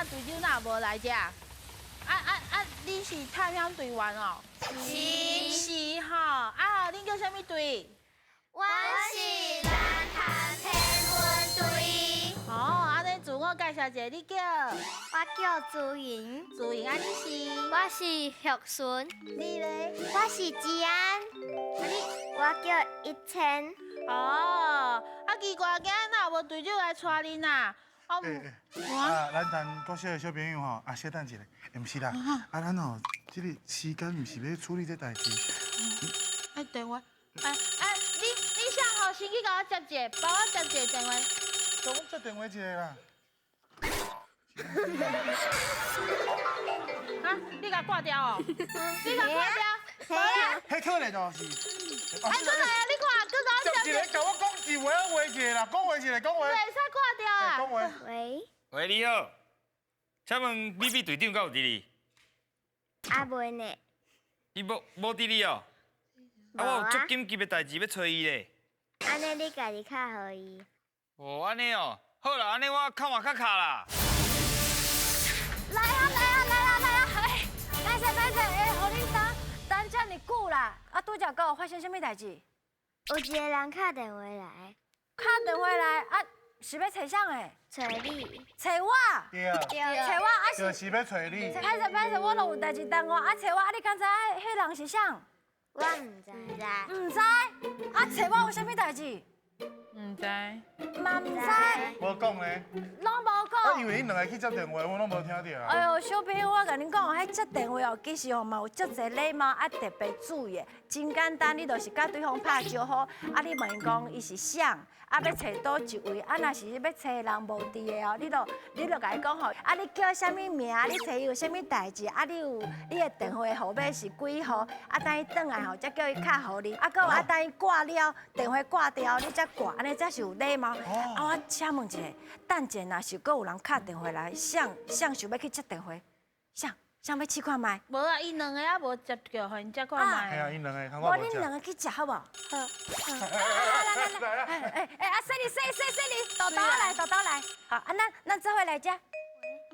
仔隊長哪無來遮？啊啊啊！你是探險隊員哦？是是吼。啊，恁叫啥物隊？阮是藍潭天文隊。哦，按呢自我介紹一下，你叫？我叫朱瑩。朱瑩，啊你是？我是玉順。你咧？我是吉安。啊你？我叫一千。哦，啊奇怪，今仔哪無隊長來帶恁啊？啊，啊，咱談國小的小朋友吼，啊，小等一下，毋是啦，啊，咱吼，這個時間毋是欲處理這代誌。哎，電話，哎哎，你啥吼，先去共我接一下，幫我接一個電話。幫我接電話一個啦。啊，你共掛掉哦？你共掛掉？係啊。彼可能就是。哎，閣來啊！你看，閣共我接一個，共我講一話啊，話一個啦，講話一個，講話。袂使掛掉啊！講話。喂。喂，你好，請問美美隊長敢有佇哩？啊，袂呢。伊無佇哩哦。啊，我有足緊急的代誌欲揣伊咧。按呢你家己敲予伊。哦，按呢哦，好啦，按呢我敲嘛較卡啦。來啊來啊來啊來啊！哎，歹勢歹勢，哎，予恁等等遮爾久啦。啊，拄才閣有發生啥物代誌？有一個人敲電話來。敲電話來啊，是欲揣誰的？揣你。揣我？對。揣我啊是？就是欲揣你。歹勢歹勢，我都有代誌耽誤啊，揣我啊，你敢知彼人是誰？我毋知。毋知？啊，揣我有啥物代誌？毋知。嘛毋知。無講咧。攏無講。啊，因為𪜶兩個去接電話，我攏無聽著啊。哎喲，小朋友，我共恁講，彼接電話哦，其實吼嘛有足濟禮貌，啊特別注意的。真簡單，你就是佮對方拍招呼，啊你問伊講伊是誰，啊欲揣佗一位，啊若是欲揣的人無佇的哦，你就共伊講吼，啊你叫啥物名，你揣伊有啥物代誌，啊你有你的電話號碼是幾號，啊等伊轉來吼，才叫伊敲予你，啊閣有啊等伊掛了，電話掛掉，你才掛，按呢才是有禮貌。啊我請問一下，等陣若是閣有人敲電話來，誰誰想欲去接電話？誰誰欲試看覓？無啊，𪜶兩個猶無接著，予𪜶接看覓。係啊，𪜶兩個，無恁兩個去接好無？好。來來來，哎哎哎，啊，細膩細細細膩，豆豆來，豆豆來，好，啊，咱做伙來遮，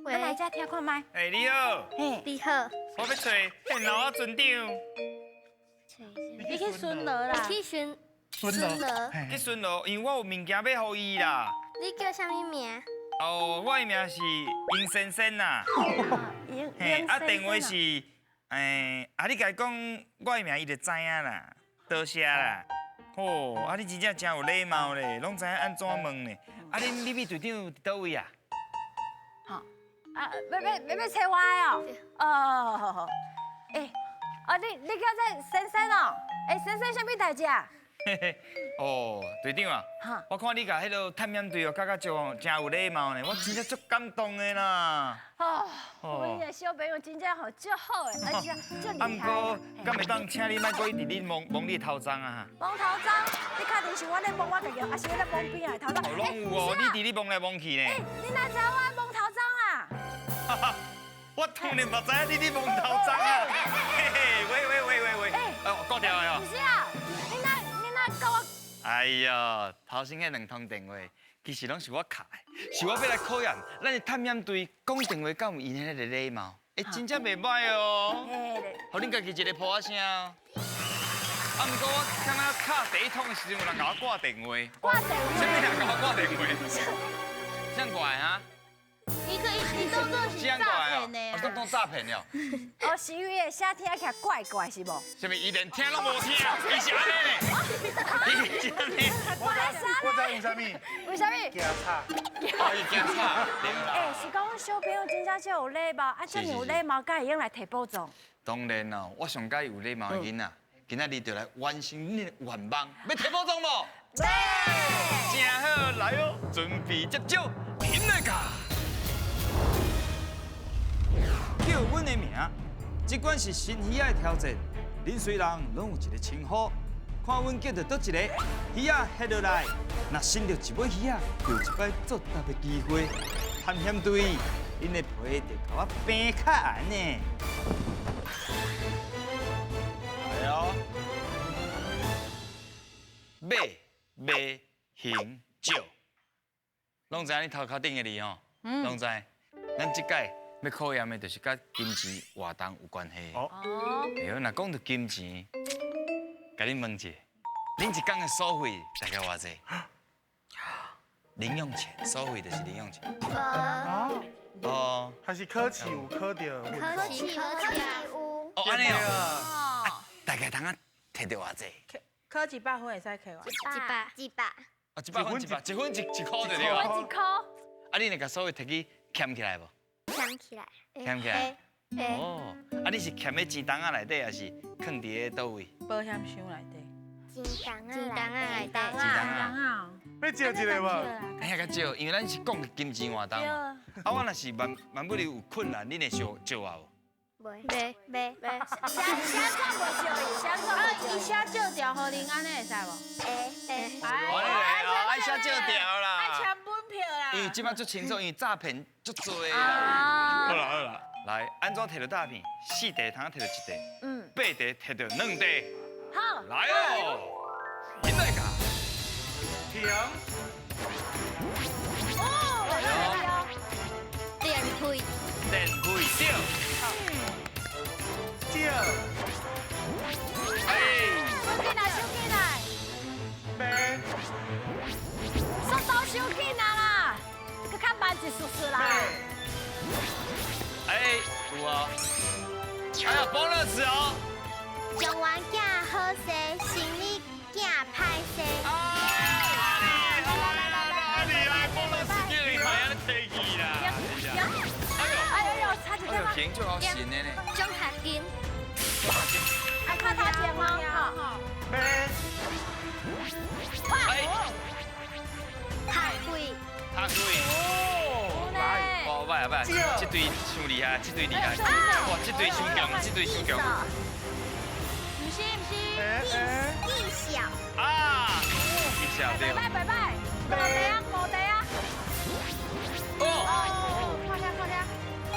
咱來遮聽看覓。哎，你好。嘿，你好。我欲揣電腦仔船長。你去巡邏啦。去巡。巡邏。去巡邏，因為我有物件欲予伊啦。你叫啥物名？哦，我的名是殷先生啦。嘿，啊，電話是，欸，啊，你共伊講我的名，伊就知影啦。多謝啦。吼，啊，你真正真有禮貌咧，攏知影按怎問咧。啊，恁美美隊長佇佗位啊？好，啊，欲揣我的哦。哦，好好。欸，啊，你叫做先生哦？欸，先生啥物代誌啊？嘿嘿，哦，隊長啊，我看你共彼个探險隊哦，感覺真真有禮貌呢，我真正足感動的啦。哦，阮的小朋友真正吼足好的，而且足厲害。啊，毋過，敢會當請你莫閣一直咧摸摸你的頭鬃啊？摸頭鬃？你確定是我咧摸我家己，還是我咧摸邊仔的頭鬃？哦，攏有哦，你佇咧摸來摸去呢。欸，你哪知我咧摸頭鬃啊？哈哈，我當然嘛知影你咧摸頭鬃啊。嘿嘿，喂喂喂喂喂，哦，掛掉了。毋是啊，你哪你哪共我？哎呀，頭先彼兩通電話，其實攏是我敲的，是我欲來考驗咱的探險隊講電話敢有𪜶彼个禮貌，欸，真正袂䆀哦。予恁家己一个噗仔聲。啊，毋過我感覺敲第一通的時陣，有人共我掛電話。掛電話？啥物人共我掛電話？誰掛的啊？伊個伊當作是詐騙的。哦，當作詐騙了。哦，是因為聲聽起來怪怪是無？啥物？伊連聽攏無聽，伊是按呢呢。伊是按呢。我知為啥物？為啥物？驚吵。哦，伊驚吵。欸，是講小朋友真正足有禮貌，啊，遮爾有禮貌，敢會用來提寶藏？當然咯，我上佮意有禮貌的囡仔。今仔日就來完成恁的願望，欲提寶藏無？對。真好，來哦，準備接招，停來噶。叫阮的名，這款是新魚仔的挑戰。恁雖人攏有一個稱呼，看阮叫著佗一個魚仔翕落來，若伸著一尾魚仔，就有一擺作答的機會。探險隊，恁的皮就共我平較按呢。來哦，馬、馬、熊、石，攏知影你頭殼頂的字吼，攏知。咱這屆欲考驗的，就是佮金錢活動有關係。哦。對，若講著金錢，共恁問一下，恁一工的所費大概偌濟？零用錢，所費就是零用錢。哦。哦。還是考試有考著？考試考試有。哦，按呢哦。大概通啊提著偌濟？考100分會使摕偌？一百。一百。哦，100分100，一分一箍就對啊。一箍。啊，你會共所費提去儉起來無？儉起來。儉起來。哦，啊，你是儉佇錢筒仔內底，還是囥佇咧佗位？保險箱內底。錢筒仔內底。錢筒仔。欲借一个無？哎呀，較少，因為咱是講金錢活動嘛。啊，我若是萬萬不有困難，恁會相借我無？袂袂袂袂。寫寫怎無借伊？寫怎無借？伊寫借條予恁，按呢會使無？會會。哦，愛寫借條啦。愛簽本票啦。因為這擺足清楚，因為詐騙足濟啦。好啦好啦，來，按怎提著詐騙？四塊通提著一塊，八塊提著兩塊。好。來哦，進來噶。停。哦，電費。電費對。借。哎。收進來，收進來。八。速度收緊啊啦，閣較慢一絲絲啦。哎，有啊。哎呀，bonus 哦。狀元囝好勢，生理囝歹勢。啊！來來來來來，bonus 叫你排安提去啦。哎呦，哎呦，差一點停就好神的呢。獎學金。愛看頭前嗎？八。哎。學費。學費。哦。來。哦，歹啊歹，這隊傷厲害，這隊厲害。哇，這隊傷強，這隊傷強。毋是毋是。技校。啊。技校對。拜拜拜拜。無地啊，無地啊。哦。看下看下。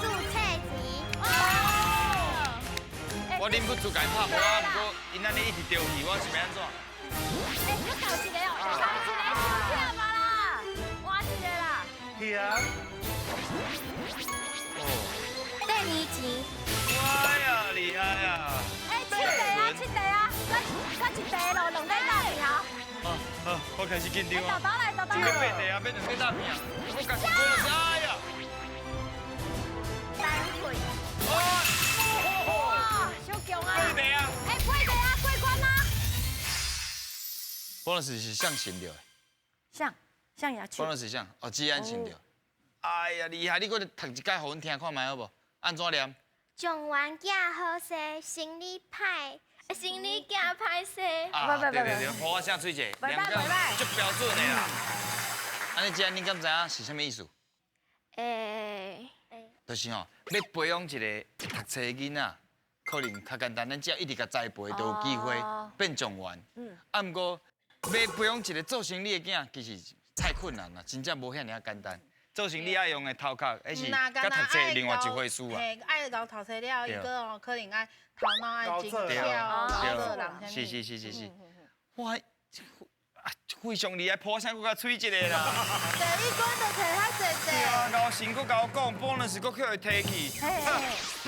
注冊錢。哦。我忍不住共伊拍無啊，毋過𪜶按呢一直著去，我是欲按怎？欸，閣頭一个哦，頭一个傷忝啊啦，換一个啦。停。哦。電池錢。哎呀，厲害啊！欸，七塊啊，七塊啊，閣一塊咯，兩塊大片啊。啊啊！我開始緊張啊。豆豆來，豆豆來。這個八塊啊，變兩塊大片啊，我開始講哎呀。班費。哇！哇，傷強啊！八塊啊！欸，八塊啊，過關啊！ bonus 是誰先著的？誰？誰也去。 bonus 是誰？哦，子安先著。哎呀，厲害！你閣讀一擺予阮聽看覓好無？按怎念？狀元囝好勢，生理歹，生理囝歹勢。啊，對對對，破我聲喙者，兩個足標準的啦。按呢，子安，你敢知影是啥物意思？欸。就是吼，欲培養一个讀冊的囡仔，可能較簡單，咱只要一直共栽培，就有機會變狀元。啊，毋過欲培養一个做生理的囝，其實太困難啦，真正無遐爾仔簡單。做生理愛用的頭殼，彼是佮讀冊另外一回事啊。嘿，愛𠢕讀冊了，伊閣哦可能愛頭腦愛精巧，𠢕做人啥物。是是是是是。哇，啊，非常厲害，破聲閣較喙一个啦。第一關就提較濟濟。對啊，𠢕神閣共我講，bonus 閣予伊提去。八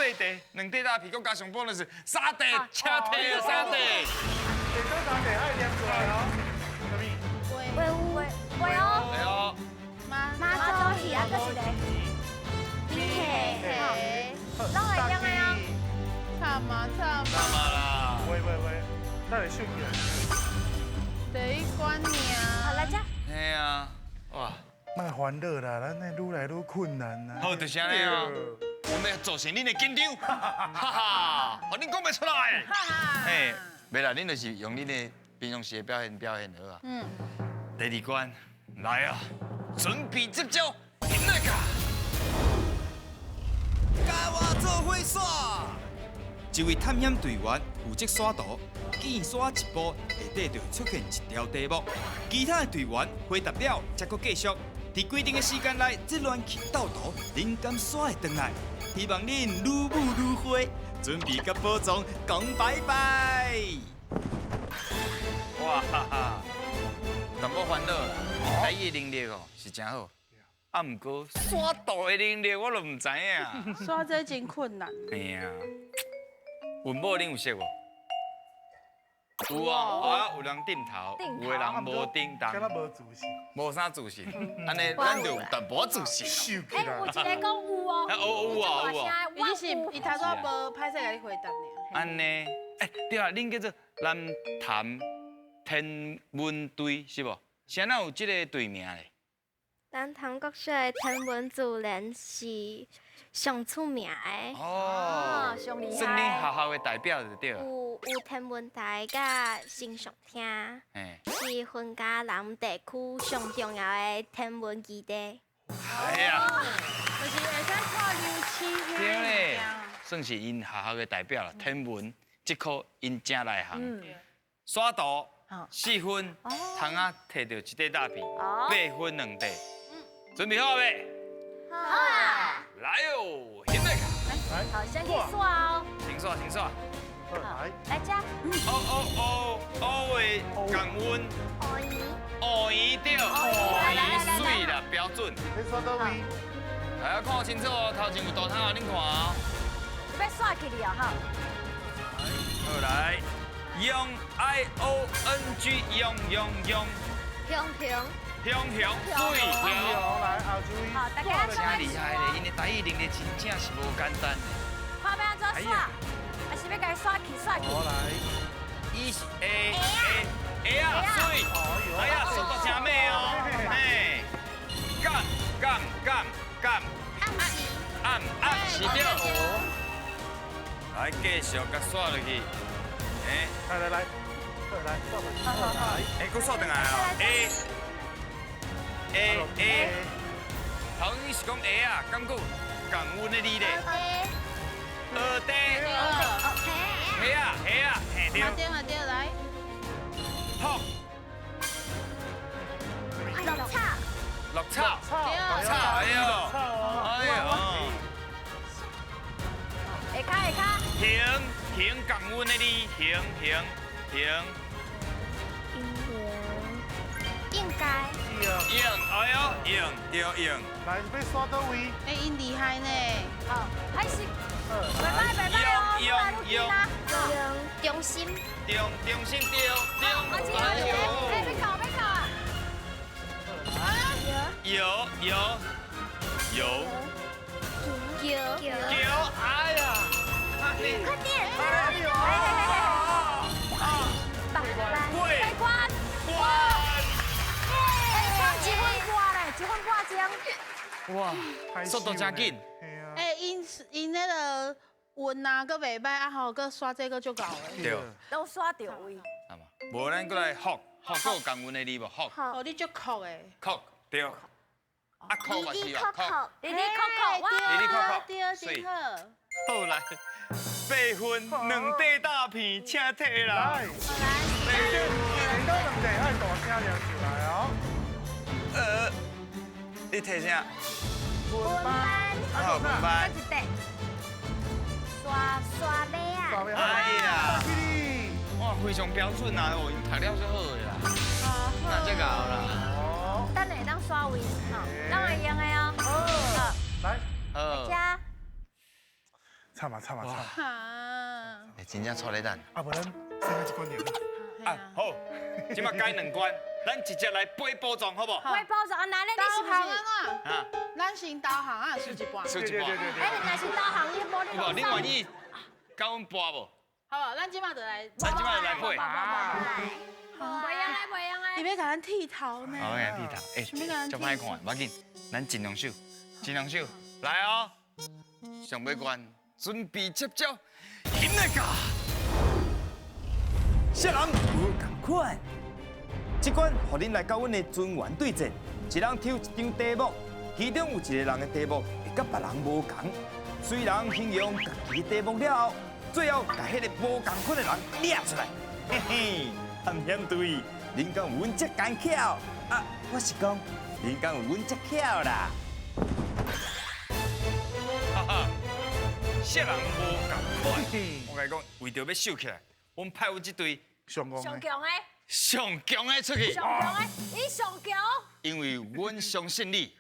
塊，兩塊大皮，閣加上 bonus，三塊，車提啊三塊。第倒三塊愛念出來哦。啥物？會有會哦。會哦。媽媽祖魚啊，閣一个。皮。攏會用的啊。慘啊慘啊。慘啊啦。喂喂喂，等下收起來。第一關爾。好，來這。嘿啊，哇。莫煩惱啦，咱呢愈來愈困難啦。好，就是按呢啊。我們要造成恁的緊張，哈哈，予恁講袂出來。嘿，袂啦，恁就是用恁的平常時的表現表現好啊。嗯。第二關來啊，準備接招，那個。共我做伙耍。一位探險隊員負責耍圖，見耍一步，下底就會出現一條題目。其他的隊員回答了，才閣繼續。佇規定的時間內，這亂去鬥圖，恁敢耍會轉來？希望恁愈舞愈會，準備佮寶藏講拜拜。哇哈哈，淡薄煩惱啦，台語能力哦是誠好。啊，毋過刷圖的能力我都毋知影。刷這真困難。嘿啊，文某恁有識無？有啊，啊有人點頭，有的人無點敢若頭，無自信，無啥自信。按呢，咱就有淡薄自信。收起來。有一个講有哦，啊有有啊有啊。伊只是伊頭拄仔無歹勢共你回答爾。按呢，欸，對啊，恁叫做南潭天文隊是無？啥人有這个隊名咧？南潭國小的天文主任是上出名的。哦，上厲害。算恁學校的代表就對了。有天文台佮星象廳，是雲嘉南地區上重要的天文基地。哎呀，就是會使看流星。對咧，算是𪜶學校的代表啦。天文這科𪜶真內行。刷圖4分，窗仔提著一塊大片，8分2塊。準備好未？好啊！來哦，現在。來，好，先去刷哦。先刷，先刷。好，來。來這。哦哦哦哦的降溫。乌圆。乌圆對，乌圆水啦，標準。你刷倒位？來啊，看清楚哦，頭前有大窗啊，恁看哦。欲刷起哩哦，哈。好來，用 I O N G 用用用。雄雄。雄雄水雄。來，後注意。好，大家真厲害咧，𪜶的台語能力真正是無簡單。看欲按怎刷？還是欲共伊刷去刷去？我來。伊是 A A A 啊水，哎呀，速度真慢哦。嘿，干干干干。暗時。暗暗時對。來，繼續共刷落去。哎，來來來，來，刷落去。哎，閣刷轉來哦。A A A，頭先是講 A 啊，敢閣有共阮的字咧？二地。系啊系啊，嘿對。對啊對，來。好。綠草。綠草。綠草，哎呦。哎呦。下跤下跤。行行，共阮的字，行行行。應該。用，哎呦，用，對用。來，欲刷佗位？欸，𪜶厲害呢。好，開始。袂歹袂歹哦，用用用，中心。中中心對中。哎，欲到欲到啊！有有有。有。有，哎呀！快點！哎呦！八關。關。關。差1分半咧，1分半鐘。哇，速度真緊。欸，𪜶𪜶那个運啊，閣袂歹啊吼，閣刷這個足夠的。對。都刷著位。係嘛？無咱閣來複，複閣有仝阮的字無？複。哦，你足酷的。酷對。啊酷嘛是哦，酷。哩哩扣扣，哇。哩哩扣扣。對，真好。好來，8分2塊大片，請提來。來。來。到2塊，愛大聲念出來哦。你提啥？文班。好，文班。一塊。刷刷尾啊！哎呀，哇，非常標準啊！哦，𪜶讀了足好的啦，那這𠢕啦。哦。等下當刷位，吼，當會用的哦。好，來。好。加。慘啊慘啊慘！欸，真正𤆬咧等。啊，無咱先來一關爾。啊，好，這馬解2關，咱直接來背寶藏，好無？背寶藏，啊，來咧，你是毋是？啊，咱先導航啊，輸一半。輸一半。欸，若是導航，你無你無，你願意共阮跋無？好無，咱這馬就來。咱這馬就來背。袂用的，袂用的。伊欲共咱剃頭呢。好，共剃頭。欸，足歹看，無要緊，咱盡量手，盡量手，來哦。上尾關，準備接招，起來噶。啥人無仝款？這關予恁來佮阮的尊員對戰，一人抽一張題目，其中有一個人的題目會佮別人無仝。雖然形容家己的題目了後，最後共彼个無仝款的人掠出來。嘿嘿，探險隊，恁敢有阮遮奸巧？啊，我是講，恁敢有阮遮巧啦？哈哈，啥人無仝款？我共你講，為著欲收起來，阮派阮這隊上強的，上強的出去。上強的，伊上強。因為阮相信你，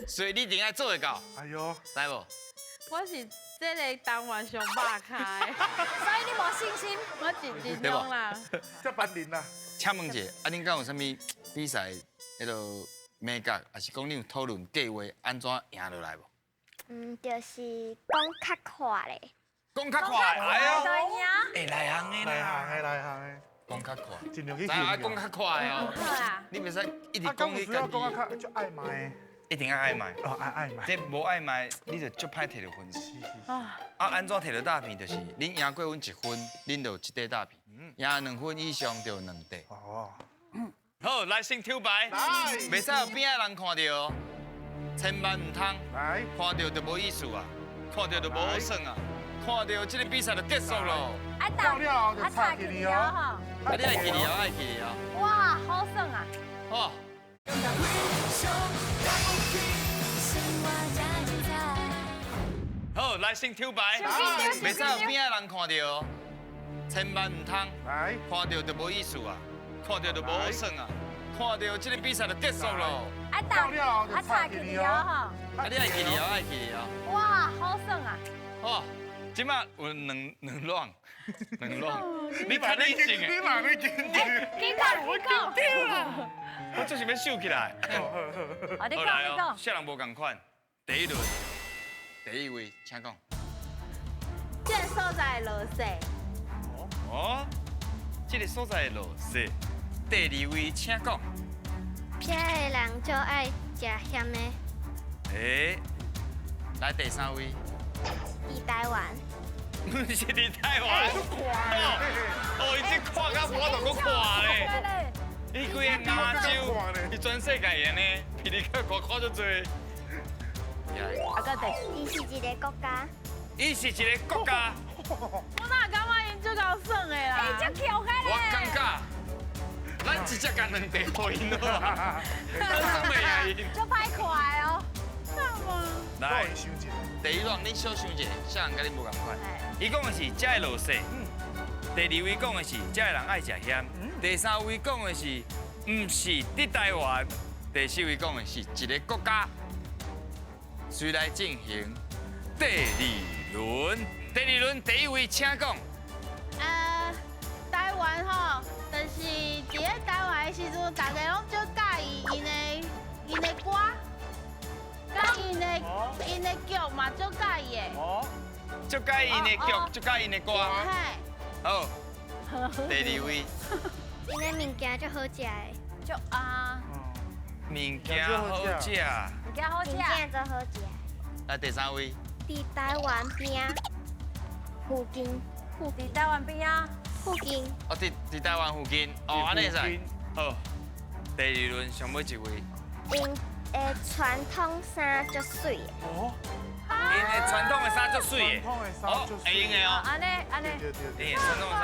所以你一定愛做會到。哎喲，知無？我是這個單元上肉跤的，所以你無信心，我真緊張啦。這班人啦。請問一下，啊，恁敢有啥物比賽彼个眉角，抑是講恁有討論計劃按怎贏落來無？嗯，就是講較快咧。講較快，哎喲，會內行的內行的，內行的。講較快，盡量去。知影愛講較快哦。好啦。你袂使一直講你家己。講較就愛賣。一定愛愛賣。哦，愛愛賣。這無愛賣，你就足歹摕著分數。啊，按怎摕著大片？就是恁贏過阮一分，恁就有一塊大片；贏兩分以上就有兩塊。哦。好，來先抽牌。袂使予邊仔人看著，千萬毋通。來。看著就無意思啊，看著就無好耍啊，看著這個比賽就結束咯。啊，到了就插起去哦。啊，你愛記哩哦，愛記哩哦。哇，好耍啊！好。好，來先抽牌，袂使予邊仔人看著，千萬毋通。來。看著就無意思啊，看著就無好耍啊，看著這個比賽就結束咯。啊，到了就插插起去哦。啊，你愛記哩哦，愛記哩哦。哇，好耍啊！好，這馬有兩兩亂，兩亂。你較理性的。你嘛咧緊張？緊張，我緊張啦！我就是欲收起來。哦，你講，你講。啥人無仝款？第一輪，第一位，請講。這個所在落雪。哦，這個所在落雪。第二位，請講。遮的人就愛食鹹的。欸，來第三位。佇台灣。毋是佇台灣。哦，伊這看甲無法度閣看咧。伊規個亞洲，伊全世界的呢，比你較看看足濟。啊，閣第。伊是一個國家。伊是一個國家。我哪感覺𪜶足夠耍的啦？欸，足強的咧。我感覺，咱直接共兩塊予𪜶好啊，咱耍袂贏𪜶。足歹看的哦。來，第一輪你小想一下，啥人佮你無仝款？伊講的是遮會落雪。第二位講的是遮的人愛食鹹。第三位講的是毋是佇台灣。第四位講的是一個國家。誰來進行第二輪？第二輪第一位請講。台灣吼，就是佇咧台灣的時陣，大家攏足佮意𪜶的歌，佮𪜶的劇嘛足佮意的。哦，足佮意𪜶的劇，足佮意𪜶的歌。嘿。好，第二位。𪜶的物件足好食的。足啊。物件好食。物件好食。物件足好食。來第三位。佇台灣邊附近。佇台灣邊啊。附近。哦，佇台灣附近。哦，按呢會使。好，第二輪上尾一位。𪜶的傳統衫足媠的。哦。𪜶的傳統的衫足媠的。哦，會用的哦。按呢按呢。𪜶的傳統衫。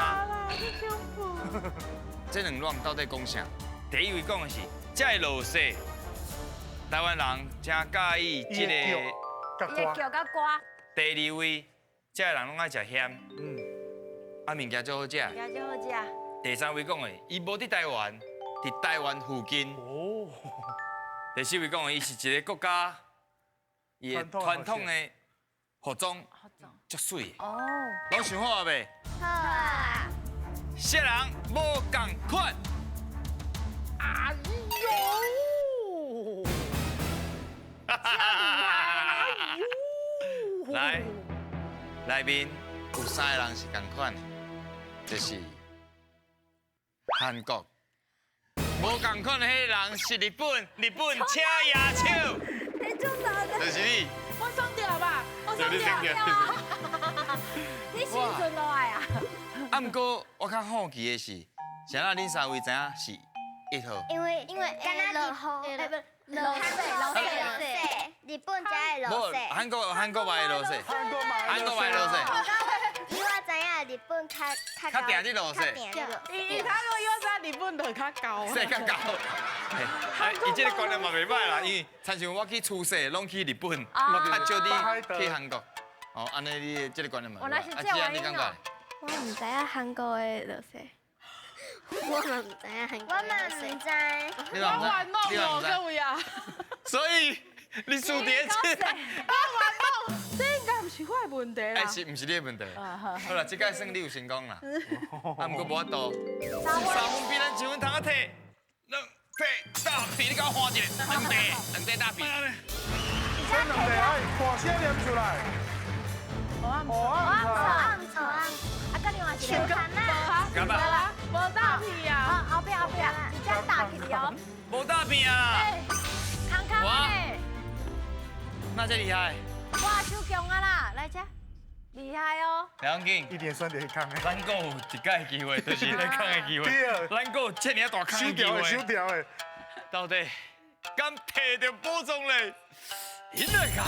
這兩亂到底講啥？第一位講的是，遮會落雪，台灣人誠佮意這個。伊的劇佮歌。第二位，遮的人攏愛食鹹。嗯。啊，物件足好食。物件足好食。第三位講的，伊無佇台灣，佇台灣附近。哦。第四位講的，伊是一個國家，伊的傳統的服裝足媠。哦。攏想好啊未？好啊。啥人無仝款？哎喲！來，內面有三個人是仝款的，就是韓國。無仝款的彼個人是日本，日本請舉手。你做啥的？就是你。我爽著吧？我爽著。你心存落來啊？啊，毋過我較好奇的是，啥人恁三位知影是一號？因為敢若落雨，落雪落雪，日本才會落雪。韓國韓國嘛會落雪。韓國嘛韓國嘛會落雪。以我知影，日本較較定佇落雪。伊他講伊我知日本就較高。雪較高。伊這個觀念嘛袂歹啦，因為親像我去出世，攏去日本，我較少佇去韓國。哦，按呢你這個觀念嘛。原來是這樣你感覺？我毋知影韓國的落雪。我嘛毋知影韩我嘛毋知。我冤枉哦，各位啊！所以你输伫这，我冤枉，这应该毋是我的问题啦。哎，是毋是你的问题？好啦，这届算你有成功啦。啊，毋过无法度，3分比咱1分通啊摕，两块大皮，你共我看一下，两块，两块大皮。这两块爱看声念出来。我哦暗错啊，甲另外一个。干嘛？无大皮啊！后壁后壁，一只大皮哦。无大片啊！康康嘞。那这厉害？哇，手强啊啦，来这，厉害哦。不要紧，一点酸就会空的。咱阁有一届机会，就是咧空的机会。对。咱阁有这尔大空的机会。收掉的，到底敢摕著宝藏咧？赢了卡！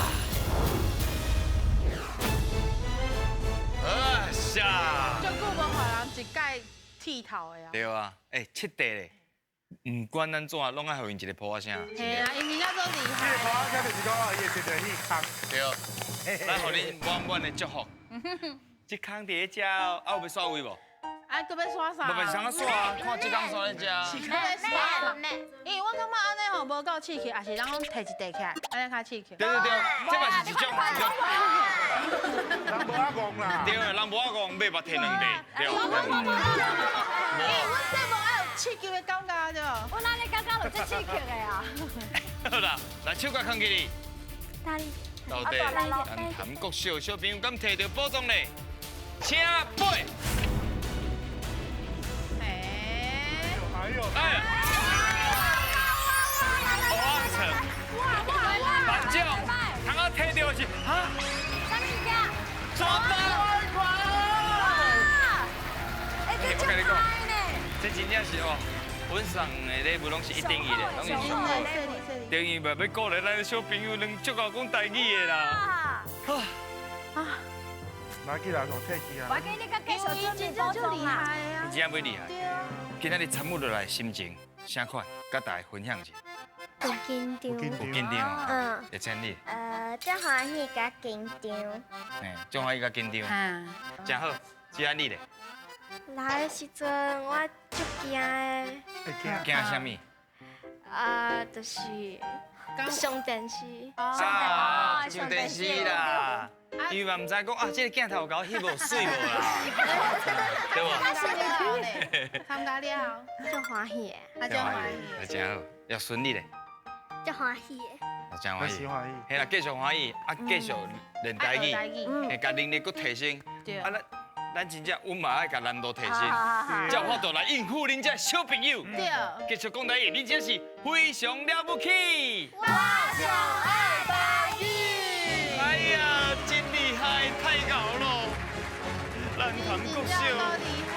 啊下！足久无予人一届剃头的啊。对啊，欸，七块咧，毋管咱怎，拢爱予𪜶一个噗仔声。嘿啊，𪜶真正足厉害。这个噗仔声就是讲啊，伊会摕著去空。对，来予恁满满的祝福。这空伫咧遮哦，啊有欲刷位无？啊，阁欲刷啥？无欲啥刷啊？看这工刷咧遮。是阁欲刷？因为我感觉按呢吼无够刺激，也是咱讲提一块起来，按呢较刺激。对对对，这嘛是一种。人无爱戆啦。对，人无爱戆，买嘛提两块。对。无无无无。欸，阮节目爱有刺激的感觉对无？我哪里感觉有这刺激的啊？好啦，来手甲囥起哩。到底咱韩国小小朋友敢提著宝藏咧？请飞。哎呦！哎！哇哇哇！班长，通仔提著是哈？啥物件？抓到！哇！哎，这我跟你讲，这真正是哦，阮送的礼物拢是一等一的，拢是上好。等于嘛欲鼓励咱小朋友，能足够讲台语的啦。啊！拿起来，我退去啊！我给你个继续准备宝藏啦！你真正欲厉害。对啊。今仔日参与落来心情，啥款？佮大家分享一下。有紧张。有紧张。嗯。会请你。足欢喜佮紧张。嘿，足欢喜佮紧张。嗯。真好，子安你咧？来的时阵我足惊的。惊啥物？啊，就是上电视。啊，上电视啦。伊嘛毋知讲啊，这个镜头有共我翕无媠无啦，对无？参加了，足欢喜的，啊，足欢喜，真好。要孙你咧？足欢喜的，真欢喜。嘿啦，继续欢喜，啊，继续练台语，会共能力阁提升。对。啊，咱真正，阮嘛爱共难度提升，才有法度来应付恁这小朋友。对。继续讲台语，恁这是非常了不起。我上爱台语。哎呀，真厉害，太𠢕了！咱韩国小。厉害。